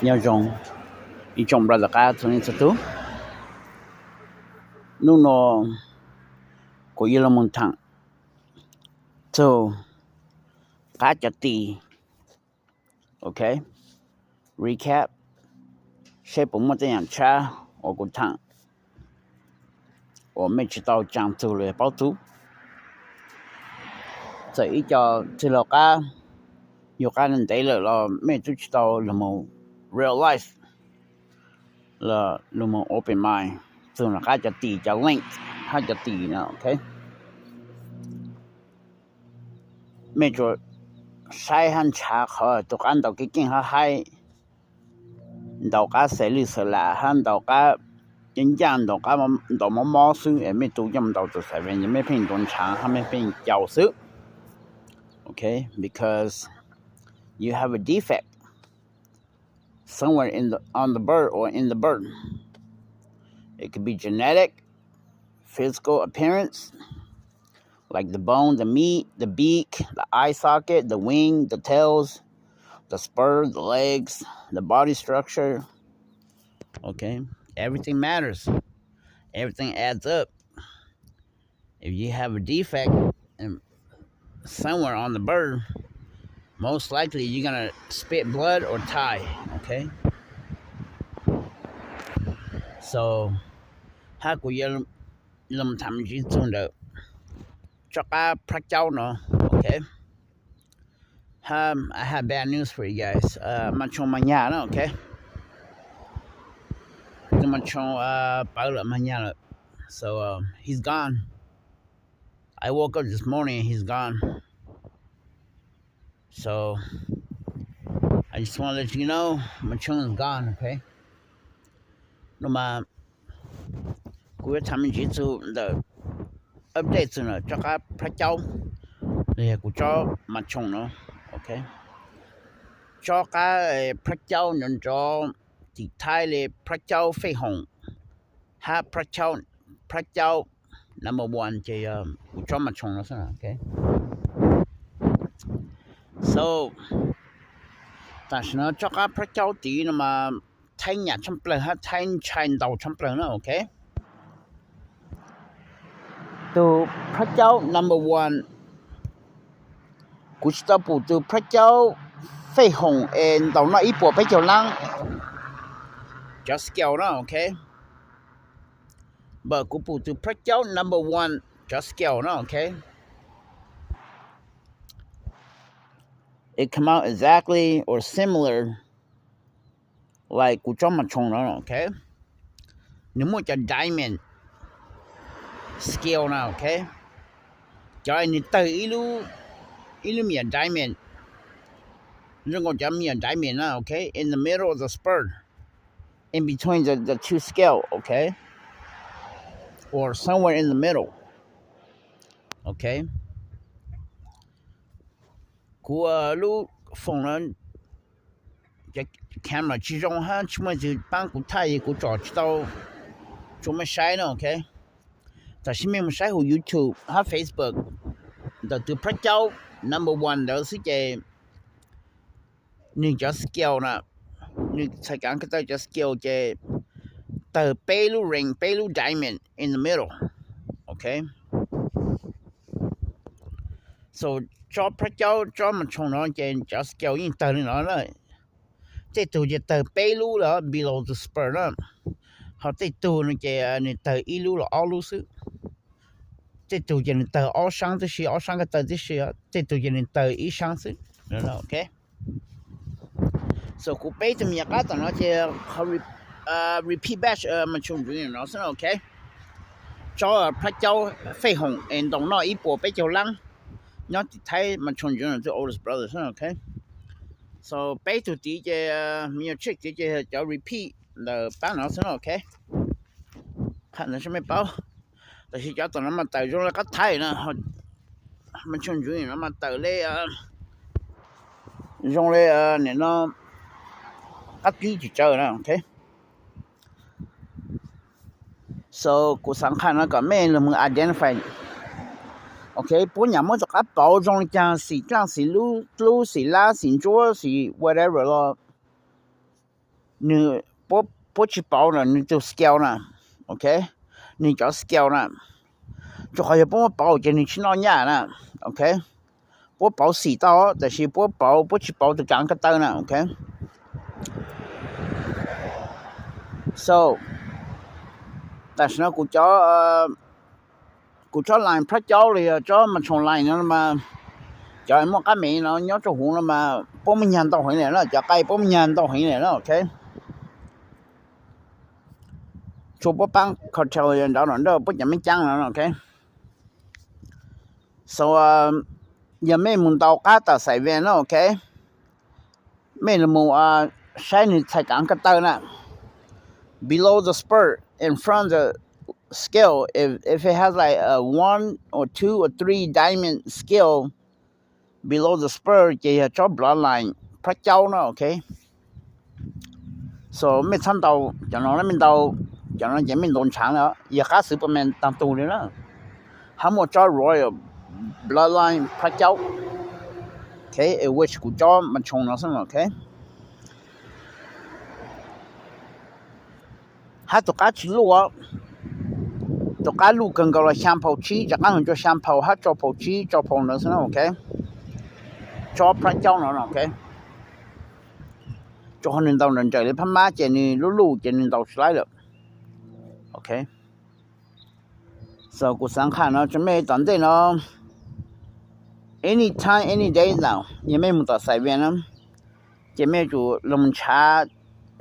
Nyob zoo ib tsoom brother qab txhua leej txhua tug. Hnub no kuv yuav los mus tham txug qab cov tis, ok, recap, seb puas muaj tej yaam tshab uas kuv tham uas mej tsi tau caag txug los yog paub txug. Txawm ib co txwg laug qab yug qab ntev lawm los mej tub tsi tau los mus realize, los mus open mind txug qab cov tis, cov link hab cov tis no, ok. Mej tsuas saib hab ntshaw qhov tug qab ntaus keeb keej hab haib, ntaus qab xes lwj xes lam hab ntaus qab ncaaj ncaaj, ntaus qab ntaus mob mob xwb es mej tub coj mus ntaus txug xav vees, mej pheej ntaus ntshaw hab mej pheej caus xwb, ok, because you have a defect somewhere in the, on the bird or in the bird. It could be genetic, physical appearance, like the bone, the meat, the beak, the eye socket, the wing, the tails, the spur, the legs, the body structure. Okay? Everything matters. Everything adds up. If you have a defect in somewhere on the bird, most likely you're gonna spit blood or die, okay? So, hab kuv yuav lug tham me ntsis txug ntawm tsob qab prab caub no, okay? Hab, I have bad news for you guys. Uh, Mas Tshooj mag nyag na, okay? Tug Mas Tshooj, uh, pawv lawm, mag nyag lawm. So, uh, he's gone. I woke up this morning and he's gone. So, I just want to let you know, Mas Tshooj is gone, okay? No mas, kuv yuav tham me ntsis txug ntawm update txug ntawm tsob qab prab caub, los yog kuv tsob Mas Tshooj no, okay? Tsob qab, eh, prab caub nrov nrov tim Thaib le prab caub fej hoom, hab prab caub, prab caub number one ces yog kuv tsob Mas Tshooj no xwb, okay? So, tam sim no tsob qab prab caub tid no mas Thaib nyam tshaj plawg hab Thaib ntshai ntaus tshaj plawg na, okay? Tug prab caub number one, kuv tsi tau pum tug prab caub fej hoom es ntaus noj ib puas peb caug lab, cov scale na, okay? But kuv pum tug prab caub number one, cov scale na, okay? It come out exactly or similar like kuv tsob Mas Tshooj no, okay? Nwg muaj cov diamond scale na, okay? Cov nwg tawg ib lub, ib lub me nyuam diamond, zoo nkaus cov me nyuam diamond na, okay? In the middle of the spur, in between the, the two scale, okay? Or somewhere in the middle, okay? Kuv, uh, lub phone no camera tsi zoo hab tsi muaj leej twg paab kuv thaij es kuv tsom tsi tau tsua mej saib na, okay? Tam sim mej mus saib huv YouTube hab Facebook ntawm tug prab caub number one ntawd xwb ces nwg cov scale na, nwg txhais kaav ko taw cov scale ces tawg peb lub ring, peb lub diamond in the middle, okay? So tsob prab caub, tsob Mas Tshooj no ces cov scale yeej tawg li no na. Tej tug ces tawg peb lub los below the spur na, ho tej tug no ces nwg tawg ib lub los ob lub xwb. Tej tug ces nwg tawg ob saab tib si, ob saab ko taw tib si, tej tug ces nwg tawg ib saab xwb, okay? So kuv peb tug me nyuam qab tom no ces qhov repeat batch Mas Tshooj Junior no xwb na, okay? Tsob prab caub fej hoom es ntaus noj ib puas peb caug lab nyob tim Thaib, Mas Tshooj Junior tug oldest brother xwb na, okay? So peb tug tid ces, me nyuam tshiab tid ces cov repeat ntawm pab no xwb na, okay? Qha ntawd seb mej paub. Tab sis cov tom no mas tawm zoo le qab Thaib na, Mas Tshooj Junior no mas tawm le, zoo le, nim no qab tib tsis tsawg na, okay? So kuv xaav qha no kom mej lug moog identify, okay? Puab nyam muab rov qab pauv zoo le caag, xim dlaaj, xim dlub, xim lab, xim ntsuab, xim whatever los nws, puab tsis pauv na nws tus scale na, ok, nws cov scale na, rau qhov yog puab muab pauv ces nws tsis noj nyaj na, ok. Puab pauv xim tau, tab sis puab pauv, puab tsis pauv tus kaav ko taw na, ok. So tam sim no kuv cov, kuv tsob line prab caub los yog tsob mas tshoo line no mas, cov muaj qab mev no nyob rau huv no mas puab muaj nyag ntau heev li na, cov qai puab muaj nyag ntau heev li na, ok. Tsuas puab paab cartel nrad no nraj puab cov mej caab no, ok. So yog mej mus ntaus qab tom Xais Vees no, ok, mej los mus saib nws txhais kaav ko taw na, below the spur, in front the scale, if, if it has like a one or two or three diamond scale below the spur ces yog tsob bloodline prab caub no, ok. So mej txhob ntaus cov no, mej ntaus cov no ces mej ntaus ntshaav na, yog qab xwv puab me taag tug li na, hab muaj tsob royal bloodline prab caub, ok, which kuv tsob mas tshoo no xwb, ok. Hab tus qab tsis luj, tus qab luj kawg nkaus los xyaa phaum tsib, rov qab mus rua xyaa phaum hab rau phaum tsib, rau phaum ntawd xwb na, ok. Tsob prab caub no, ok. Rua qhov nws ntaus nrawm nrawm li phab mab ces nws luj luj ces nws ntaus tsis laib lawm, ok. So kuv xaav qha no rua mej tom ntej no, any time any day no, yog mej mus tom Xais Vees na, ces mej yuav tsum los nrhav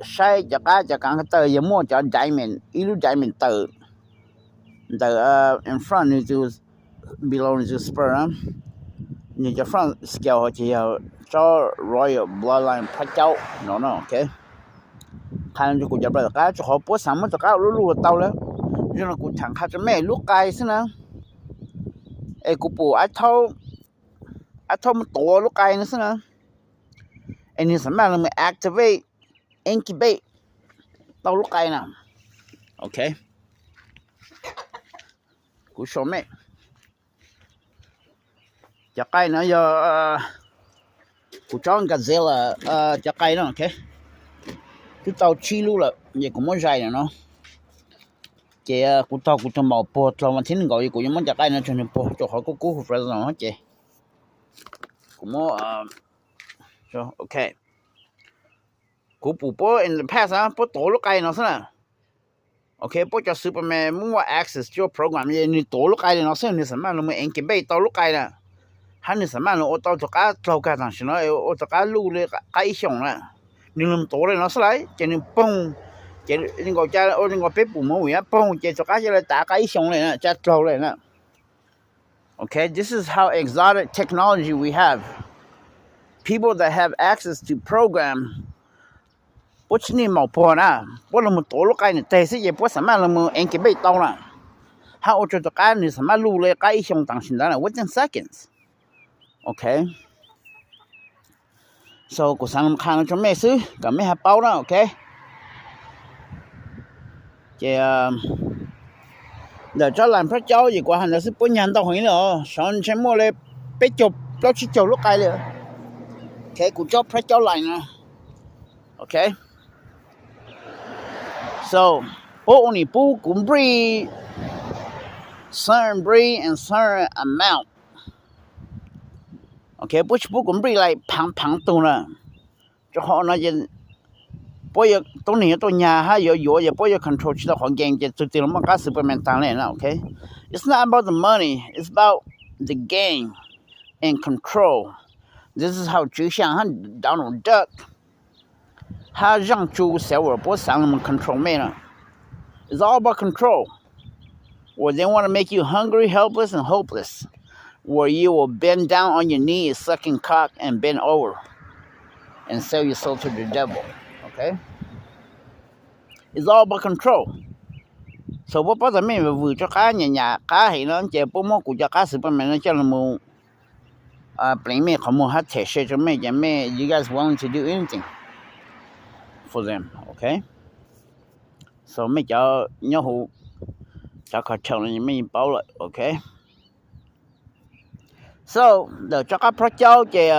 saib cov qab cov kaav ko taw yog muaj cov diamond, ib lub diamond tawm ntawm in front nws tus, below nws tus spur na, nws cov front scale ces yog tsob royal bloodline prab caub no, ok. Qha rua kuv cov brother qab, rua qhov puab xaav muab tus qab ua luj luj tau lawm. Zoo no kuv thaam qha rua mej lub qai xwb na, es kuv pum ab thaub muab tuav lub qai no xwb na, es nwg xam maj los activate, incubate tau lub qai na, ok. Kuv show mej, cov qai no yog kuv tsob gazelle cov qai no, ok. Twb tau tsib lub lawm ces kuv muab zais no, ces kuv taug kuv tug maum puag dlhau vas thib nees nkaum es kuv yuav muab cov qai no tsua nwg puag rua qhov kub kub Fresno ces kuv muab, ok. Kuv pum puab in the past puab tuav lub qai no xwb na, ok. Puab cov xwv pab me muaj access to program es nwg tuav lub qai li no xwb, nwg xam maj los mus incubate tau lub qai na, hab nwg xam maj los ua tau tug qab dlhau kag tam sim no, ua tug qab luj li qab ib xyoos na. Nwg los tuav li no xwb lawm ces nwg poog, ces li nkaus ca ua li nkaus peb pum movie poog ces tug qab ca le tav qab ib xyoos li na, ca dlhau li na. Okay, this is how exotic technology we have. People that have access to program, puab tsi nij maum puag na, puab los mus tuav lub qai nws teg xwb ces puab xam maj los mus incubate tau na, hab ua rua tug qab nwg xam maj luj li qab ib xyoos tam sim ntawd na, within seconds. Okay. So kuv xaav qha no rua mej xwb kom mej has paub na, okay. Ces ntawm tsob line plaub caug ces kuv has ntawd xwb, puab nyag ntau heev li os, sav ntshe muaj li peb caug plaub tsib caug lub qai li. Okay, kuv tsob plaub caug line na. Okay. So puab ua nim pub kuv breed certain breed and certain amount. Okay, puab tsi pub kuv breed like phaav phaav tug na. Rua qhov no ces puab yuav tub neeg yuav tuaj nyag hab yuav yuav, yog puab yuav control tsi tau qhov game ces tug twg los muaj qab xwv pab me taag le na, okay. It's not about the money, it's about the game and control. This is how Tswv Xyaa hab Donald Duck hab Zaj Tsu Xeev Ua puab xaav los control mej na. It's all about control. Or they want to make you hungry, helpless, and hopeless. Where you will bend down on your knee, sucking cock, and bend over and sell your soul to the devil. Okay? It's all about control. So puab paub tas mej vwm rua qab nyam nyam qab heev no ces puab muab kuv cov qab xwv pab me no coj los mus pleev mej qhov muag hab them se rua mej ces mej, you guys willing to do anything for them, okay? So mej cov nyob huv cov cartel no mej yeej paub lawm, okay? So ntawm tsob qab plaub caug ces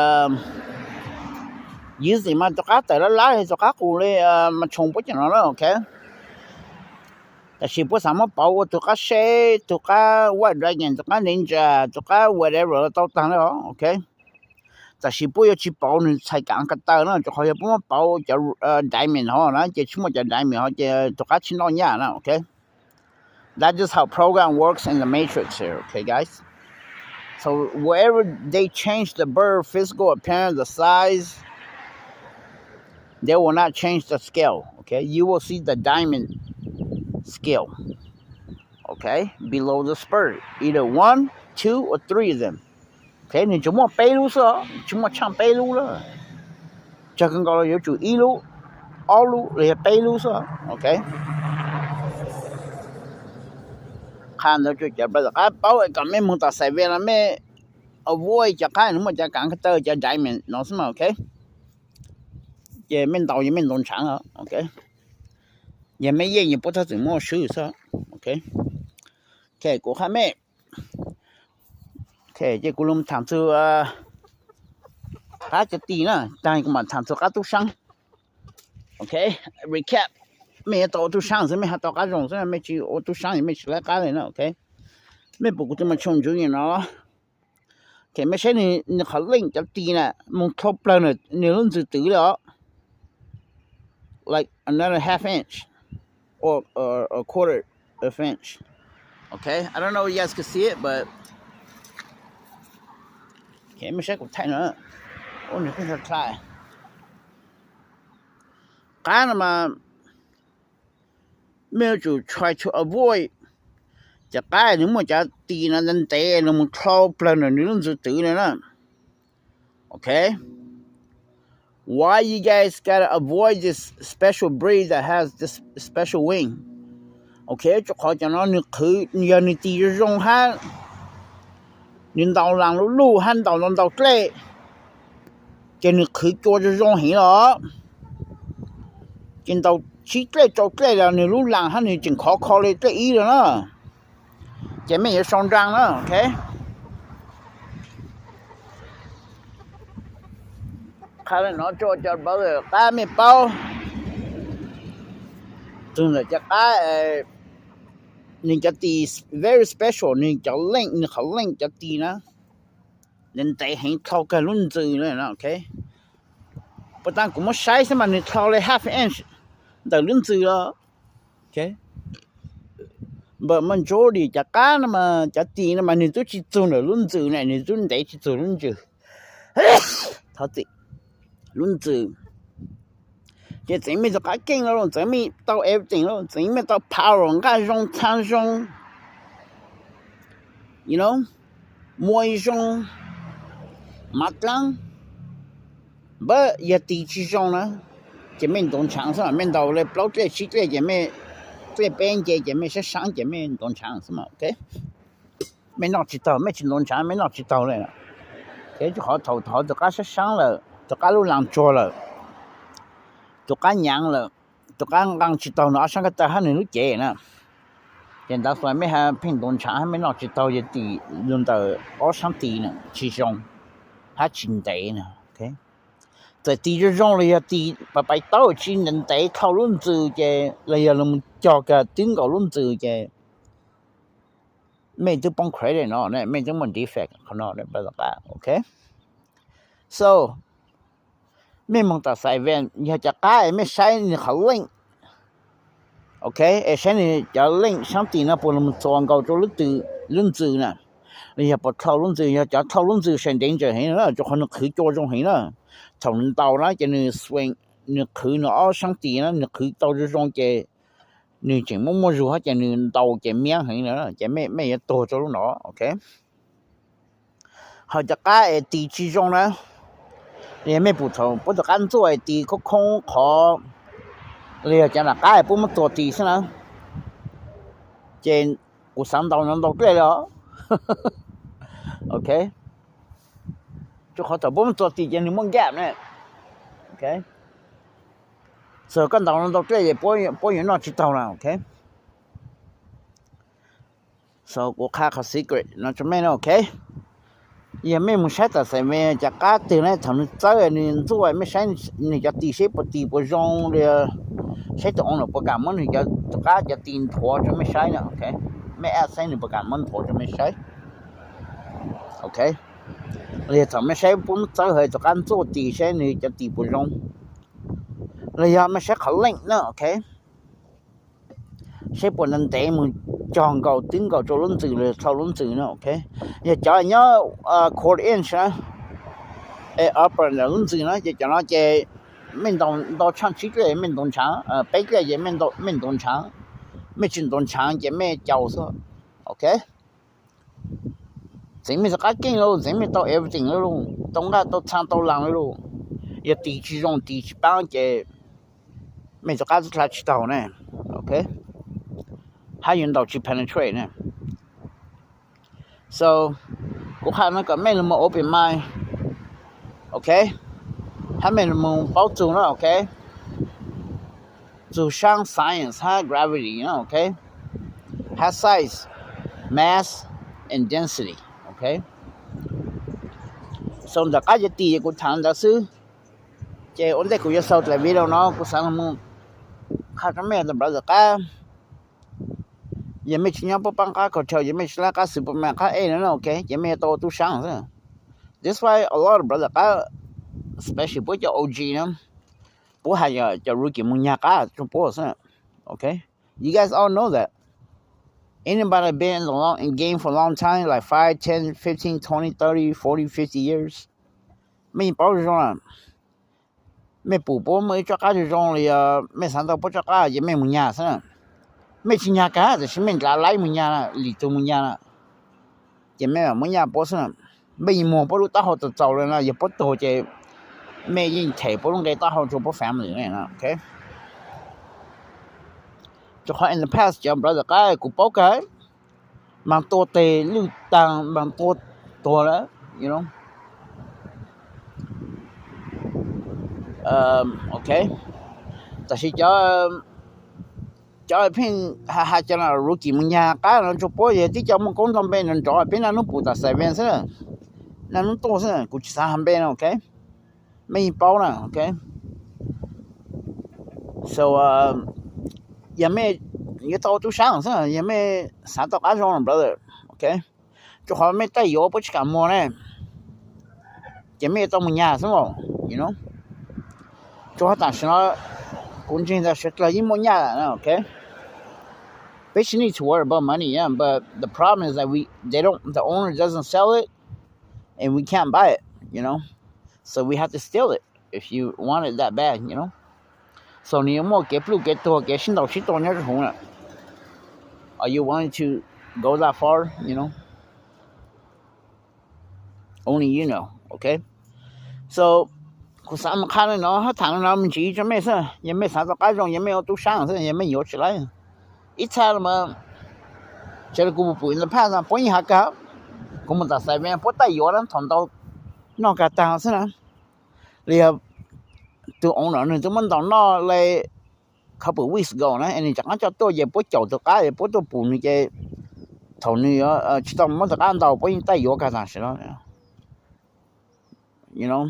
Ywv xim mas tus qab tawm lab lab, tus qab qus li mas tshoov puab cov no na, ok. Tab sis puab xav muab pauv ua tus qab seb, tus qab white dragon, tus qab ninja, tus qab whatever los tau tag na, ok. Tab sis puab yuav tsis pauv nws txhais kav ka taw na, rau qhov yog puab muab pauv cov diamond hov na ces tsis muaj cov diamond hov ces tus qab tsis noj nyaj na, ok. That's just how program works in the matrix here, okay, guys? So wherever they change the bird physical appearance, the size, they will not change the scale, okay? You will see the diamond scale, okay, below the spur, either one, two, or three of them. Ok, nws tsuas muaj peb lub xwb, tsis muaj tshaj peb lub lawm. Tsawg kawg nkaus los yuav tsum ib lub, ob lub los yog peb lub xwb, ok. Qha ntawd rau cov brother qab paub kom mej moog tom Xais Ves los mej avoid cov qab nws muaj cov kav ka taw, cov diamond no xwb mas, ok. Ces mej ntaus ces mej ntaus ntshaav, ok. Yog mej yeej yog puab txhob txwm muab swb xwb, ok. Ok, kuv qha mej, ces kuv lug tham txug qab cov tis na, taag kuv mam tham txug qab tub saab. Ok, recap, mej yuav tau ua tub saab xwb, mej has tau qab zoo xwb, mej tsis ua tub saab mej tsis laib qab li na, ok. Mej pum kuv tug mas tshooj ntswv no, ok, mej saib nws qhov leej cov tis na, moog dlhau plawg nws lub ntxwg twv li os, like another half inch or a quarter of inch. Okay, I don't know if you guys can see it, but okay, mej saib kuv thaij no, ua nws pheej tha tha. Qab no mas mej yuav tsum try to avoid cov qab nws muaj cov tis no ntev ntev los mus dlhau plawg nws lub ntxwg twv no na. Okay. Why you guys gotta avoid this special breed that has this special wing? Ok, rau qhov cov no nws qhwv, yog nws tis zoo zoo hab nws ntaus laas luj luj hab ntaus ntau ntau dlej, ces nws qhwv cua zoo zoo heev los. Ces ntaus tsib dlej rau dlej los nws lub laas hab nws tseem khov kho li dlej ib lawm na. Ces mej yuav sau nrang na, ok. Qha li no rau cov brother qab mej paub. Tug ntawm cov qab, nws cov tis very special, nws cov leej, nws qhov leej cov tis na ntev heev dlhau kawg lub ntxwg na, ok. Puas tas kuv muab saib xwb mas nws dlhau li half inch ntawm lub ntxwg los. But majority cov qab no mas cov tis no mas nws twb tsis txug ntawm lub ntxwg na, nws twb ntev tsis txug lub ntxwg. Thov txim. Lub ntxwg. Ces txeev mej txoj qab keej los, txeev mej tau everything los, txeev mej tau power, nqaj zoo, txha zoo, you know, muaj zoo, mav dlaab. But yog tis tsis zoo na, ces mej ntaus ntshaav xwb, mej ntaus li plaub dlej tsib dlej ces mej dlej peb nce ces mej sab saab ces mej ntaus ntshaav xwb mas, ok. Mej noj tsis taug, mej tsis ntaus ntshaav mej noj tsis taug li. Rau qhov thaum thaum tus qab sab saab lawm, tus qab lub laas tsuag lawm, tus qab nyaav lawm, tus qab nqaa tsis taug nws ob saab ko taw hab nws lub cev na, ces ntawd xwb mej pheej ntaus ntshaav hab mej noj tsis taug yog tis lug ntawm ob saab tis na tsis zoo hab tsis ntev na. Txawm tis zoo zoo los yog tis pais pais taub tsis ntev ntev dlhau lub ntxwg ces los yog lug cog kag twb nkaus lub ntxwg ces mej twb poob credit no, mej twb muaj defect qhov no, ok. So mej moog tom Xais Ves yog cov qab es mej saib nws qhov leej, ok, es saib nws cov leej saab tis no puas lug txuas nkaus rau lub ntxwg na, los yog puas dlhau lub ntxwg. Yog cov dlhau lub ntxwg saib ntev ntsaws heev na, rau qhov nws qhwv cua zoo heev na. Thaum nws ntaus na ces nws swing, nws qhwv nws ob saab tis na, nws qhwv tau zoo zoo ces nws tseem muaj muaj zug hab ces nws ntaus ces miab heev na, ces mej yuav tuag rau lub no, ok. Ho cov qab es tis tsis zoo na, yog mej pum thaum puab tus qab ntxuaj es tis khoob khoob qhov, los yog cov nram qab es puab muab txuas tis xwb na, ces kuv xav ntaus no ntau dlej li os. Ok, rau qhov thaum puab muab txuas tis ces nws muaj gap na. Ok, so koj ntaus no ntau dlej ces puab yuav noj tsis taug na, ok. So kuv qha qhov secret no rau mej na, ok. Yog mej mus saib tom Xais Ves cov qab twg na, thaum nws txawb nws ntxuaj, mej saib nws cov tis seb puas tis puas zoo li, saib tus owner puas kam muab nws cov, tus qab cov tis nthuav rau mej saib na, ok. Mej ask saib nws puas kam muab nthuav rau mej saib, ok. Los yog thaum mej saib puab muab txawb hauv tus qab ntxuaj tis saib nws cov tis puas zoo, los yog mej saib qhov length na, ok, saib puas ntev ntev mus cog nkaus twb nkaus rau lub ntxws los dhau lub ntxws na, ok. Yog cov nyob quarter inch na, es upper ntawm lub ntxws na, ces cov no ces mej ntaus tshaaj tsib kiag mej ntaus ntshav, peb kiag ces mej ntaus ntshav, mej tsis ntaus ntshav ces mej caus xwb, ok. Txeev mej rov qab keej lawm, txeev mej tau everything lawm, tau nqaj tau txhaa tau laas lawm. Yog tis tsis zoo tis tsis paab ces mej rov qab dlha tsis taug ne, ok. Hab yuav ntaus tsis penetrate ne. So kuv qha no kom mej los mus open mind, ok, hab mej los mus paub txug na, ok. Txug saab science hab gravity na, ok, hab size, mass and density, ok. So ntawm qab cov tis kuv thaam ntawd xwb, ces ua ntej kuv yuav xaus dlej video no kuv xaav los mus qha rua mej ntawm qab, yog mej tsis nyob puab paab qab control, yog mej tsis laib qab xwm puab mas qab ej no na, ok, ces mej yuav tau ua tub saab xwb. That's why a lot of brother qab, especially puab cov O G na, puab has yog cov rookie mus nyag qab rua puab xwb, ok. You guys all know that. Anybody been in the long, in game for a long time, like five, ten, fifteen, twenty, thirty, forty, fifty years, mej yeej paub zoo zoo lawm. Mej pum puab muaj ib tsob qab zoo zoo los yog mej xaav tau puab tsob qab ces mej mus nyag xwb na. Mej tsis nyag kag, tab sis mej nrhav laib mus nyag, lim tug mus nyag na, ces mej mam muab nyaj puab xwb na. Mej yeej muag puab lub taub hau txaus txaus le na, yog puab tuag ces mej yeej them puab lub nqe taub hau rua puab family ne, ok. Rua qhov in the past cov brother qab kuv paub kag, mas tua teg lwj taag, mas tua tuag lawm, you know. Ok, tab sis cov, cov pheej has has cov rookie mus nyag qab no rua puab yog tib co muaj koob nrog npe nrov nrov peb naj nub pum tom Xais Vees xwb na. Naj nub tuaj xwb, kuv tsis xav has npe no, ok. Mej yeej paub na, ok. So yog mej yuav tau ua tub saab xwb, yog mej xav tau qab zoo na brother, ok. Rua qhov mej taij yuav puab tsis kam muag ne, ces mej yuav tau mus nyag xwb, you know. Rua qhov tam sim no kuv ntseeg tas sawv dlawg yeej muaj nyaj lawm, ok. Peb tsis need to worry about money, yeah, but the problem is that we, they don't, the owner doesn't sell it, and we can't buy it, you know. So we have to steal it if you want it that bad, you know. So nws yuav muaj kev pluj kev tuag, kev sib ntaus sib tua nyob rua huv na. Are you willing to go that far, you know? Only you know, ok. So kuv xav mus qha le no hab tham le no me ntsis rua mej xwb, yog mej xav tau qab zoo yog mej ua tub saab xwb, yog mej yuav tsis laib. Ib txha los mas, tsev le kuv pum pum in the past puab yeej has kag, kuv mus tom Xais Vees puab taij yuav na thaum ntau noj kag taag xwb na. Li yog tus owner nws twb muab ntaus noj le couple weeks ago na, nws rov qaab coj tuaj ces puab caum tus qab es puab tuaj pum nws ces thaum nws tsis tau muab tus qab ntaus puab yeej taij yuav kag taag sim no.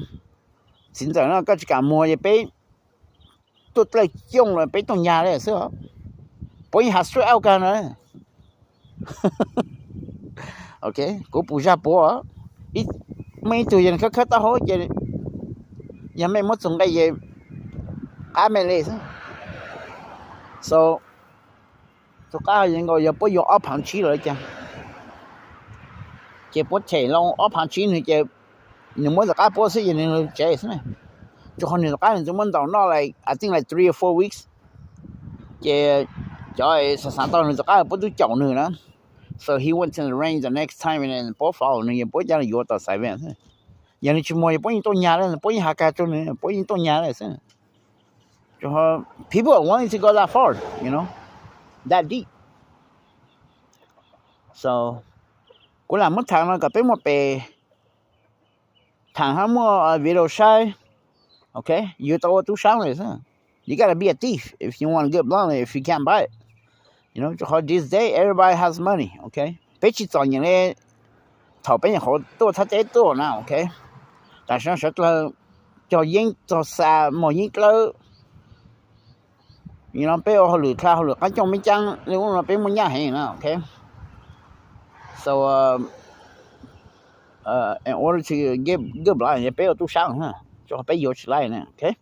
Txiv ntxawm no koj tsis kam muag ces peb tuaj dlawb cooj los peb tuaj nyag le xwb. Puab yeej has straight out kag na. Ok, kuv pum zag puav, muaj ib tug yog nws khawb khawb taub hau ces yog mej muab txug nqe ces qab mej le xwb. So tus qab yeej nkaus yog puab yuav ob phaav tsib lawm cas, ces puab them loo ob phaav tsib nws ces nws muab tus qab puab xwb ces nws lug tsev xwb na. Rua qhov nws tus qab nws twb muab ntaus noj like, I think like three or four weeks, ces cov xav xav tau nws tus qab puab twb caum nws na. So he went to the range the next time and puab follow nws, puab ca le yuav tom Xais Vees xwb. Yog nws tsis muag yog puab yeej tuaj nyag le, puab yeej has kag rua nws, puab yeej tuaj nyag le xwb. Rua qhov people are willing to go that far, you know, that deep. So kuv lam muab tham no kom peb muaj pes tham hab muaj video saib. Ok, yuav tau ua tub saab le xwb. You gotta be a thief if you want a good blunt if you can't buy it. You know, rua qhov these days everybody has money, ok. Peb tsis txom nyem le thaum peb nyuam qhuav tuaj thaj teb tuaj na, ok. Tam sim no sawv dlawg cog yeeb txog xa mos yeeb dlawb, no peb ua hauj lwm dlha hauj lwm qab cooj me caab le ub no peb muaj nyaj heev na, ok. So in order to get good blood peb ua tub sab, rau qhov peb yuav tsis laij na, ok.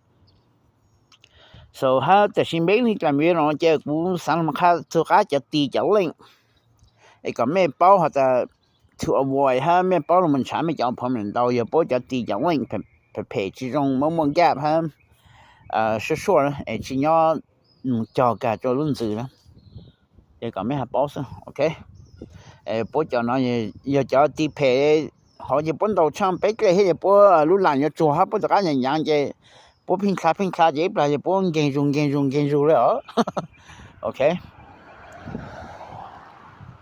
So hab tam sim peb li dlam video no ces kuv xaav los qha txug qab cov tis cov link es kom mej paub has tas to avoid hab mej paub los mus nrhav mej cov appointment ntau yog puab cov tis cov link phem phem tsis zoo, muaj muaj gap hab suaj suaj es tsis nyob mus cog kag rua lub ntxwv na. Es kom mej has paub xwb, ok. Puab cov no yog cov tis phem hov ces puab ntaus tshaaj peb dlej thiab ces puab lub lam yuav tsuag hab puab rov qab nyaav nyaav ces puab pheej dlha pheej dlha ces ib plag ces puab nkeeg zug nkeeg zug nkeeg zug le os, ok.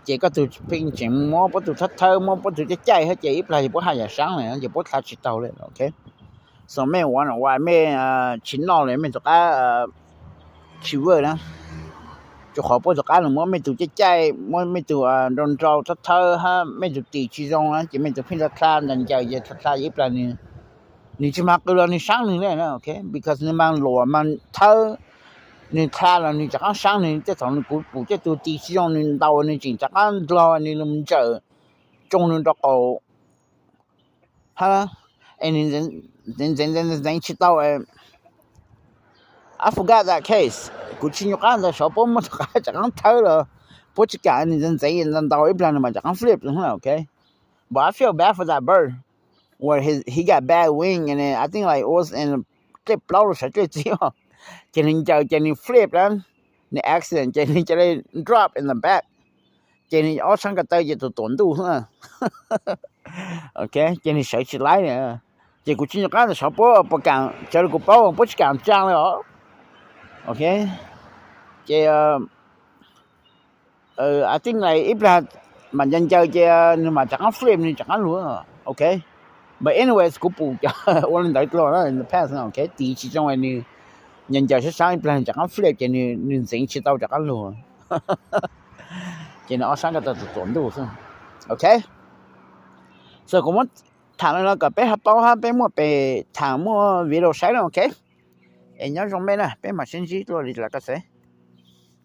Ces koj tug pheej tseem muab puab tug thawb thawb muab puab tug caij caij hab ces ib plag ces puab haj yam saab le ces puab dlha tsis taug le, ok. So mej ua ua mej tsis noj le mej rov qab tsis vwj na, rua qhov puab rov qab los muab mej tug caij caij muab mej tug nrau nrau thawb thawb hab mej tug tis tsis zoo na ces mej tug pheej dlha dlha ncaws ncaws ces dlha dlha ces ib plag nwg tsis mag qw los nwg saab nwg le, ok, because nwg mag luam mag thawb, nwg dlha los nwg rov qab saab nwg. Tej thaum nwg kuv pum tej tug tis tsis zoo nwg ntaus nwg tseem rov qab ndlog nwg lug ntsawm tsoo nwg rau qaum hab es nwg ntxeev ntxeev ntxeev tsis tau. I forgot that case, kuv tsis nyuam qab ntawd saib puab muab rov qab rov qab thawb los puab tsis kam, nwg ntxeev ntxeev ntaus ib plag nwg mam rov qab flip, ok. But I feel bad for that bird where he got bad wing and then I think like was in dlej plaub los sawv dlej txib, ces nwg ncaws ces nwg flip, nwg accident ces nwg ca le drop in the back, ces nwg ob sab ko taw ces tus tuam ntuj, ok, ces nwg sawv tsis laib. Ces kuv tsis nyuam qab ntawd saib puab puas kam, tsawv le kuv paub puab tsis kam tsaa le os, ok. Ces I think like ib plag mam ncaws ncaws ces nwg mam rov qab flip nwg rov qab lug, ok. But anyways kuv pum cov ua le ntawd dlua na in the past, ok, tis tsis zoo nwg ncaws ncaws sab saab ib plag nwg rov qab flip ces nwg ntxeev tsis tau rov qab lug, ces nwg ob sab ko taw tus tuam ntuj xwb, ok. So kuv muab thaam le no kom peb has paub hab peb muaj pem thaam muaj video saib na, ok. Es nyob zoo mej na, peb mam sib ntsib dlua li lawm, koj xev.